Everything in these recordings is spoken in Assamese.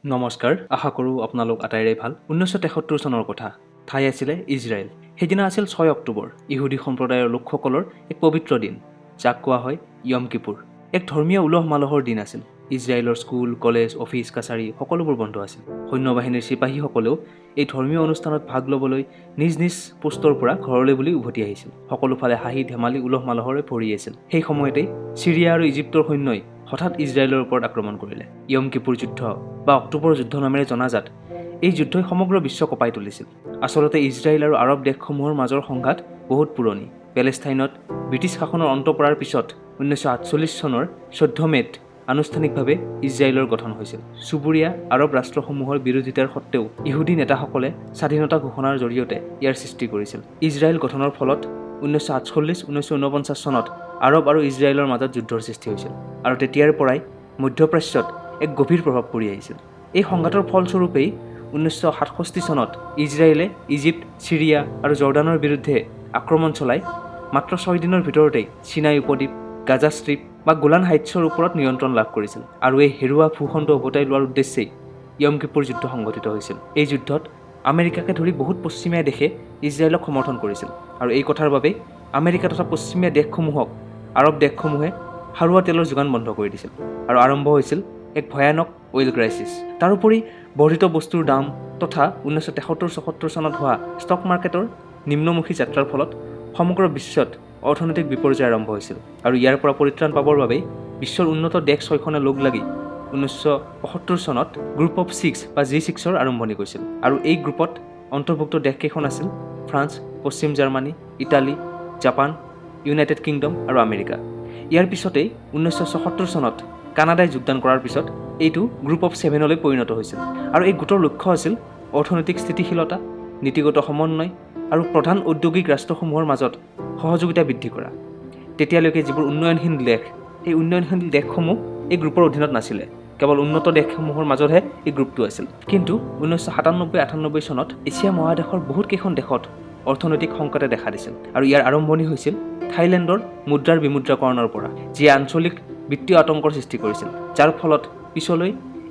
নমস্কাৰ, আশা কৰোঁ আপোনালোক আটাইৰে ভাল। 1973 চনৰ কথা। ঠাই আছিলে ইজৰাইল। সেইদিনা আছিল 6 অক্টোবৰ, ইহুদী সম্প্ৰদায়ৰ লোকসকলৰ এক পবিত্ৰ দিন, যাক কোৱা হয় য়ম কিপুৰ। এক ধৰ্মীয় উলহ মালহৰ দিন আছিল। ইজৰাইলৰ স্কুল, কলেজ, অফিচ কাছাৰী সকলোবোৰ বন্ধ আছিল। সৈন্যবাহিনীৰ চিপাহীসকলেও এই ধৰ্মীয় অনুষ্ঠানত ভাগ ল'বলৈ নিজ নিজ পোষ্টৰ পৰা ঘৰলৈ বুলি উভতি আহিছিল। সকলোফালে হাঁহি ধেমালি, উলহ মালহৰে ভৰি আছিল। সেই সময়তেই চিৰিয়া আৰু ইজিপ্তৰ সৈন্যই হঠাৎ ইজৰাইলৰ ওপৰত আক্ৰমণ কৰিলে। য়ম কিপুৰ যুদ্ধ বা অক্টোবৰ যুদ্ধ নামেৰে জনাজাত এই যুদ্ধই সমগ্ৰ বিশ্ব কঁপাই তুলিছিল। আচলতে ইজৰাইল আৰু আৰৱ দেশসমূহৰ মাজৰ সংঘাত বহুত পুৰণি। পেলেষ্টাইনত ব্ৰিটিছ শাসনৰ অন্ত পৰাৰ পিছত 1948 চনৰ 14 মে'ত আনুষ্ঠানিকভাৱে ইজৰাইলৰ গঠন হৈছিল। চুবুৰীয়া আৰৱ ৰাষ্ট্ৰসমূহৰ বিৰোধিতাৰ সত্ত্বেও ইহুদী নেতাসকলে স্বাধীনতা ঘোষণাৰ জৰিয়তে ইয়াৰ সৃষ্টি কৰিছিল। ইজৰাইল গঠনৰ ফলত 1948, 1949 চনত আৰৱ আৰু ইজৰাইলৰ মাজত যুদ্ধৰ সৃষ্টি হৈছিল আৰু তেতিয়াৰ পৰাই মধ্যপ্ৰাচ্যত এক গভীৰ প্ৰভাৱ পৰি আহিছিল। এই সংঘাতৰ ফলস্বৰূপেই 1967 চনত ইজৰাইলে ইজিপ্ত, চিৰিয়া আৰু জৰ্ডানৰ বিৰুদ্ধে আক্ৰমণ চলাই মাত্ৰ 6 দিনৰ ভিতৰতেই চিনাই উপদ্বীপ, গাজা ষ্ট্ৰীপ বা গোলান হাইটছৰ ওপৰত নিয়ন্ত্ৰণ লাভ কৰিছিল আৰু এই হেৰুৱা ভূখণ্ড উভতাই লোৱাৰ উদ্দেশ্যেই য়ম কিপুৰ যুদ্ধ সংঘটিত হৈছিল। এই যুদ্ধত আমেৰিকাকে ধৰি বহুত পশ্চিমীয়া দেশে ইজৰাইলক সমৰ্থন কৰিছিল আৰু এই কথাৰ বাবেই আমেৰিকা তথা পশ্চিমীয়া দেশসমূহক আৰৱ দেশসমূহে খাৰুৱা তেলৰ যোগান বন্ধ কৰি দিছিল আৰু আৰম্ভ হৈছিল এক ভয়ানক অইল ক্ৰাইচিছ। তাৰোপৰি বৰ্ধিত বস্তুৰ দাম তথা 1973 74 চনত হোৱা ষ্টক মাৰ্কেটৰ নিম্নমুখী যাত্ৰাৰ ফলত সমগ্ৰ বিশ্বত অৰ্থনৈতিক বিপৰ্যয় আৰম্ভ হৈছিল আৰু ইয়াৰ পৰা পৰিত্ৰাণ পাবৰ বাবেই বিশ্বৰ উন্নত দেশ ছয়খনে লগ লাগি 1975 চনত গ্ৰুপ অফ ছিক্স বা জি 6ৰ আৰম্ভণি কৰিছিল। আৰু এই গ্ৰুপত অন্তৰ্ভুক্ত দেশকেইখন আছিল ফ্ৰান্স, পশ্চিম Germany, Italy, Japan, United kingdom আৰু আমেৰিকা। ইয়াৰ পিছতেই 1976 চনত কানাডাই যোগদান কৰাৰ পিছত এইটো গ্ৰুপ অফ ছেভেনলৈ পৰিণত হৈছিল। আৰু এই গোটৰ লক্ষ্য আছিল অৰ্থনৈতিক স্থিতিশীলতা, নীতিগত সমন্বয় আৰু প্ৰধান ঔদ্যোগিক ৰাষ্ট্ৰসমূহৰ মাজত সহযোগিতা বৃদ্ধি কৰা। তেতিয়ালৈকে যিবোৰ উন্নয়নশীল দেশ, সেই উন্নয়নশীল দেশসমূহ এই গ্ৰুপৰ অধীনত নাছিলে। কেৱল উন্নত দেশসমূহৰ মাজতহে এই গ্ৰুপটো আছিল। কিন্তু 1997 98 চনত এছিয়া মহাদেশৰ বহুতকেইখন দেশত অৰ্থনৈতিক সংকটে দেখা দিছিল আৰু ইয়াৰ আৰম্ভণি হৈছিল থাইলেণ্ডৰ মুদ্ৰাৰ বিমুদ্ৰাকৰণৰ পৰা, যিয়ে আঞ্চলিক বিত্তীয় আতংকৰ সৃষ্টি কৰিছিল, যাৰ ফলত পিছলৈ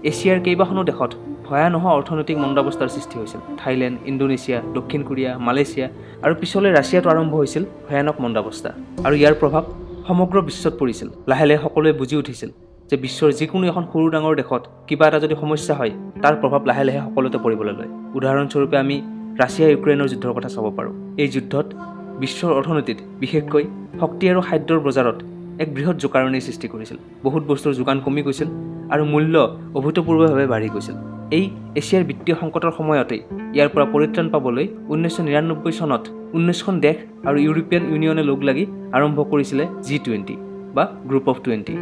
এছিয়াৰ কেইবাখনো দেশত ভয়ানহ অৰ্থনৈতিক মন্দাৱস্থাৰ সৃষ্টি হৈছিল। থাইলেণ্ড, ইণ্ডোনেছিয়া, দক্ষিণ কোৰিয়া, মালয়েছিয়া আৰু পিছলৈ ৰাছিয়াতো আৰম্ভ হৈছিল ভয়ানক মন্দাৱস্থা আৰু ইয়াৰ প্ৰভাৱ সমগ্ৰ বিশ্বত পৰিছিল। লাহে লাহে সকলোৱে বুজি উঠিছিল যে বিশ্বৰ যিকোনো এখন সৰু ডাঙৰ দেশত কিবা এটা যদি সমস্যা হয়, তাৰ প্ৰভাৱ লাহে লাহে সকলোতে পৰিবলৈ লয়। উদাহৰণস্বৰূপে আমি ৰাছিয়া ইউক্ৰেইনৰ যুদ্ধৰ কথা চাব পাৰোঁ। এই যুদ্ধত বিশ্বৰ অৰ্থনীতিত, বিশেষকৈ শক্তি আৰু খাদ্যৰ বজাৰত এক বৃহৎ জোকাৰণিৰ সৃষ্টি কৰিছিল। বহুত বস্তুৰ যোগান কমি গৈছিল আৰু মূল্য অভূতপূৰ্বভাৱে বাঢ়ি গৈছিল। এই এছিয়াৰ বিত্তীয় সংকটৰ সময়তেই ইয়াৰ পৰা পৰিত্ৰাণ পাবলৈ 1999 চনত 19খন দেশ আৰু ইউৰোপীয়ান ইউনিয়নে লগ লাগি আৰম্ভ কৰিছিলে জি 20 বা গ্ৰুপ অফ 20।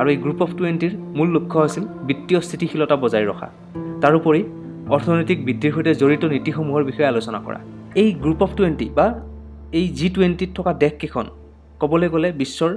আৰু এই গ্ৰুপ অফ 20ৰ মূল লক্ষ্য আছিল বিত্তীয় স্থিতিশীলতা বজাই ৰখা, তাৰোপৰি অৰ্থনৈতিক বৃদ্ধিৰ সৈতে জড়িত নীতিসমূহৰ বিষয়ে আলোচনা কৰা। এই গ্ৰুপ অফ 20 বা এই জি 20ত থকা দেশকেইখন ক'বলৈ গ'লে বিশ্বৰ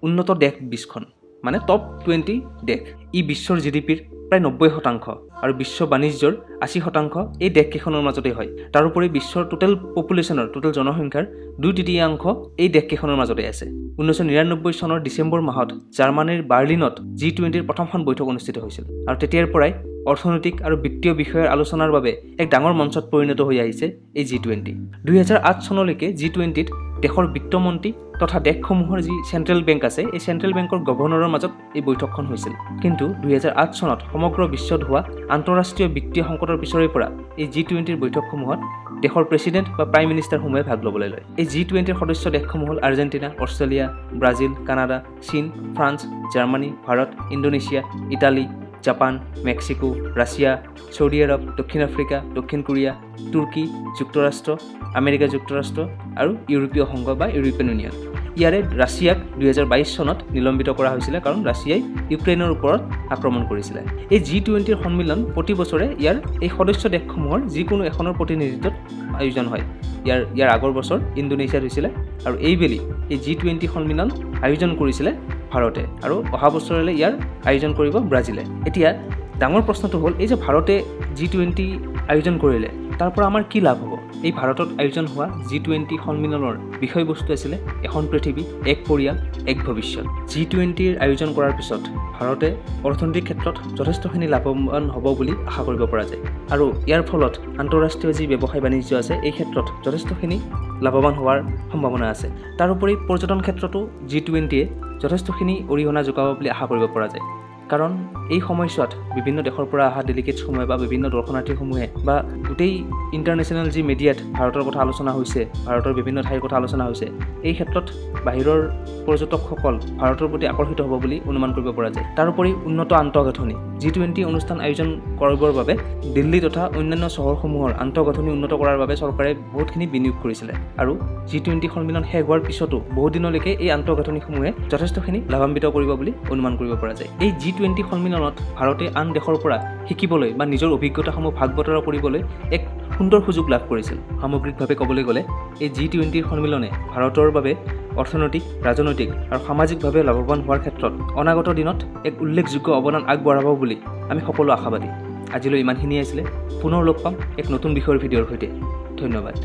উন্নত দেশ 20খন, মানে টপ 20 দেশ। ই বিশ্বৰ জিডিপিৰ প্ৰায় 90% আৰু বিশ্ব বাণিজ্যৰ 80% এই দেশকেইখনৰ মাজতেই হয়। তাৰোপৰি বিশ্বৰ টোটেল পপুলেশ্যনৰ, টোটেল জনসংখ্যাৰ দুই তৃতীয়াংশ এই দেশকেইখনৰ মাজতে আছে। 1999 চনৰ ডিচেম্বৰ মাহত জাৰ্মানীৰ বাৰ্লিনত জি 20ৰ প্ৰথমখন বৈঠক অনুষ্ঠিত হৈছিল আৰু তেতিয়াৰ পৰাই অৰ্থনৈতিক আৰু বিত্তীয় বিষয়ৰ আলোচনাৰ বাবে এক ডাঙৰ মঞ্চত পৰিণত হৈ আহিছে এই জি 20। 2008 চনলৈকে জি 20ত দেশৰ বিত্তমন্ত্ৰী তথা দেশসমূহৰ যি চেণ্ট্ৰেল বেংক আছে, এই চেণ্ট্ৰেল বেংকৰ গভৰ্ণৰৰ মাজত এই বৈঠকখন হৈছিল। কিন্তু 2008 চনত সমগ্ৰ বিশ্বত হোৱা আন্তঃৰাষ্ট্ৰীয় বিত্তীয় সংকটৰ পিছৰে পৰা এই জি 20ৰ বৈঠকসমূহত দেশৰ প্ৰেছিডেণ্ট বা প্ৰাইম মিনিষ্টাৰসমূহে ভাগ ল'বলৈ লয়। এই জি 20ৰ সদস্য দেশসমূহ হ'ল আৰ্জেণ্টিনা, অষ্ট্ৰেলিয়া, ব্ৰাজিল, কানাডা, চীন, France, Germany, Bharat, Indonesia, Italy, Japan, Mexico, Russia, Saudi Arab, দক্ষিণ আফ্ৰিকা, দক্ষিণ কোৰিয়া, তুৰ্কী, যুক্তৰাষ্ট্ৰ, আমেৰিকা যুক্তৰাষ্ট্ৰ আৰু ইউৰোপীয় সংঘ বা ইউৰোপীয়ান ইউনিয়ন। ইয়াৰে ৰাছিয়াক 2022 চনত নিলম্বিত কৰা হৈছিলে, কাৰণ ৰাছিয়াই ইউক্ৰেইনৰ ওপৰত আক্ৰমণ কৰিছিলে। এই জি 20ৰ সন্মিলন প্ৰতি বছৰে ইয়াৰ এই সদস্য দেশসমূহৰ যিকোনো এখনৰ প্ৰতিনিধিত্বত আয়োজন হয়। ইয়াৰ ইয়াৰ আগৰ বছৰ ইণ্ডোনেছিয়াত হৈছিলে আৰু এইবেলি এই জি 20 সন্মিলন আয়োজন কৰিছিলে ভাৰতে আৰু অহা বছৰলৈ ইয়াৰ আয়োজন কৰিব ব্ৰাজিলে। এতিয়া ডাঙৰ প্ৰশ্নটো হ'ল, এই যে ভাৰতে জি 20 আয়োজন কৰিলে, তাৰ পৰা আমাৰ কি লাভ হ'ব? এই ভাৰতত আয়োজন হোৱা জি-20 সন্মিলনৰ বিষয়বস্তু আছিলে এখন পৃথিৱী, এক পৰিয়াল, এক ভৱিষ্যত। জি-20ৰ আয়োজন কৰাৰ পিছত ভাৰতে অৰ্থনৈতিক ক্ষেত্ৰত যথেষ্টখিনি লাভৱান হ'ব বুলি আশা কৰিব পৰা যায় আৰু ইয়াৰ ফলত আন্তঃৰাষ্ট্ৰীয় যি ব্যৱসায় বাণিজ্য আছে, এই ক্ষেত্ৰত যথেষ্টখিনি লাভৱান হোৱাৰ সম্ভাৱনা আছে। তাৰোপৰি পৰ্যটন ক্ষেত্ৰতো জি-20য়ে যথেষ্টখিনি অৰিহণা যোগাব বুলি আশা কৰিব পৰা যায়। কাৰণ এই সময়ছোৱাত বিভিন্ন দেশৰ পৰা অহা ডেলিগেটছসমূহে বা বিভিন্ন দৰ্শনাৰ্থীসমূহে বা গোটেই ইণ্টাৰনেশ্যনেল যি মিডিয়াত ভাৰতৰ কথা আলোচনা হৈছে, ভাৰতৰ বিভিন্ন ঠাইৰ কথা আলোচনা হৈছে, এই ক্ষেত্ৰত বাহিৰৰ পৰ্যটকসকল ভাৰতৰ প্ৰতি আকৰ্ষিত হ'ব বুলি অনুমান কৰিব পৰা যায়। তাৰোপৰি উন্নত আন্তঃগাঁথনি। জি-20 অনুষ্ঠান আয়োজন কৰিবৰ বাবে দিল্লী তথা অন্যান্য চহৰসমূহৰ আন্তঃগাঁথনি উন্নত কৰাৰ বাবে চৰকাৰে বহুতখিনি বিনিয়োগ কৰিছিলে আৰু জি-20 সন্মিলন শেষ হোৱাৰ পিছতো বহুদিনলৈকে এই আন্তঃগাঁথনিসমূহে যথেষ্টখিনি লাভান্বিত কৰিব বুলি অনুমান কৰিব পৰা যায়। এই জি-20 সন্মিলনত ভাৰতে আন দেশৰ পৰা শিকিবলৈ বা নিজৰ অভিজ্ঞতাসমূহ ভাগ বতৰা কৰিবলৈ এক সুন্দৰ সুযোগ লাভ কৰিছিল। সামগ্ৰিকভাৱে ক'বলৈ গ'লে এই জি-20ৰ সন্মিলনে ভাৰতৰ বাবে অৰ্থনৈতিক, ৰাজনৈতিক আৰু সামাজিকভাৱে লাভৱান হোৱাৰ ক্ষেত্ৰত অনাগত দিনত এক উল্লেখযোগ্য অৱদান আগবঢ়াব বুলি আমি সকলো আশাবাদী। আজিলৈ ইমানখিনিয়ে আছিলে। পুনৰ লগ পাম এক নতুন বিষয়ৰ ভিডিঅ'ৰ সৈতে। ধন্যবাদ।